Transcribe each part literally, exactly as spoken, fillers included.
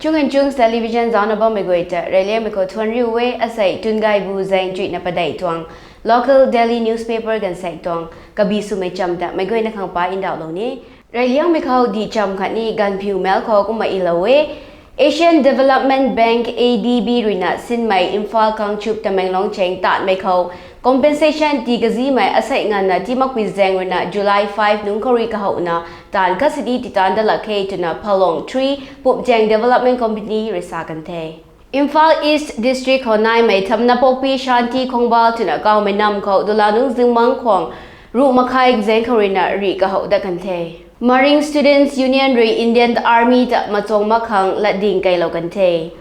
Chungan Chungs Television zaucna bammei guay ta reyliangmei khou thuanriu e. Asei Tungaibu Zaeng chuina padeih tuang local daily newspaper ganvsaekc tuang kabi swmei cham ta meic guayna khang pa ndauhlou ni. Reyliangmei khou dihcham khatni ganvphiu mel khou kumna ilou e. Asian Development Bank, A D B ruina sinmei Imphal, Kangchup, Tamenglong chaeng taanmei khou compensation tii kazimei asei nganvna tii makpui zaeng ruina July five nungc khou rui kahouna taanv khat sini titan dat lak khe twna Phalong three Pumcheng Development Company rui sa kan the. Imphal East District khou naimei Thamnapokpi Shanti Khongbal twna kawmei nam khou dula nungc zingmang khwang ruh makhai zaeng khou ruina rih kahou dat kan the. Maring Students Union rui Indian Army ta machuang mak khang latding keylou kan the.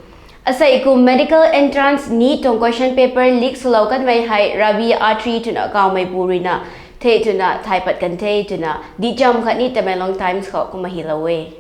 Asei kum medical entrance NEET tuang question paper leak swlou kanmei hei Rabi Atri twna kawmeipu ruina the twna thay pat kan the twna dihcham khatni Tamenglong Times khou kumna hylou e.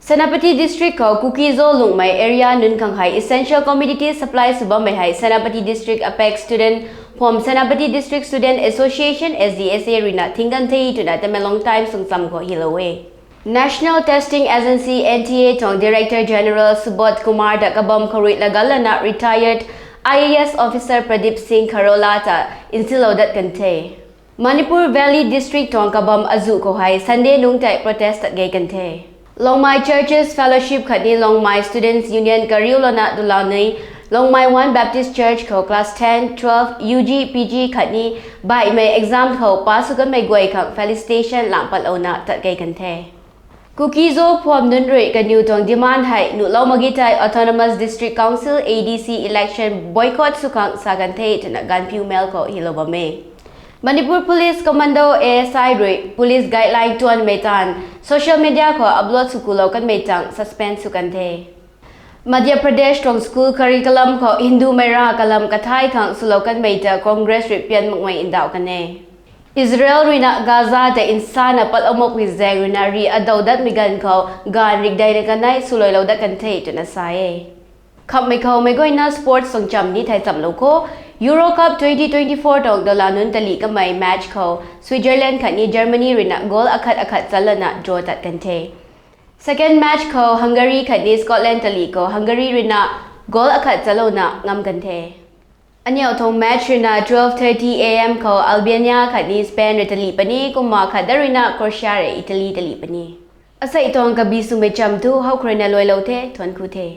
Senapati District khou Kuki-Zo lungmei area nunc khang hei essential commodity supply sw bammei hei Senapati District Apex Student Phom Senapati District Student Association, S D S A ruina thing kan the twna Tamenglong Times sungcham khou hylou e. National Testing Agency, N T A tuang Director General Subodh Kumar ta kabam khou rui lagallana retired I A S officer Pradeep Singh Kharola ta nsilou dat kan the. Manipur Valley District tuang kabam azuh khou hei Sunday nungc tei protest tat gei kan the. Longmai Churches Fellowship khatni Longmai Students Union kariulouna dula nunc Longmai One Baptist Church khou class ten, twelve, U G, P G khatni baihmei exam khou pass sw kanmei guay khang felicitation lang patlouna tat gei kan the. Kuki-Zo Phom nunc rui kaniw tuang demand hei nuhlou mak ge tei Autonomous District Council, A D C election boycott sw khang sa kan the twna ganvphiu mel khou hylou bam e. Manipur Police Commando, A S I rui police guideline tuanmei taanv social media khou upload sw kulou kanmei tang suspend sw kan the. Madhya Pradesh tuang school curriculum khou Hindumei rav kalam kathai khang swlou kanmei ta Congress rui pian makmei ndauh kan e. Israel ruina Gaza tei nsana patlou makpui zaeng ruina rih adou datmei ganv khou gaanv rikdeina kanei swluailou dat kan the twna sa e. Khamhmei khou meic guayna sports sungcham ni thei chamlou kho. Euro Cup twenty twenty-four tuang dala nunc talih kamei match khou Switzerland khatni Germany ruina goal akhat akhat chatlouna draw tat kan the. Second match khou Hungary khatni Scotland talih khou Hungary ruina goal akhat chatlouna ngam kan the. Aniu tuang match ruina twelve thirty A M khou Albania khatni Spain rui talih puni, kumna khat dat ruina Croatia rui Italy talih puni. Asei tuang kabi swmei cham thu howkha ruina luailou the, thuancku the.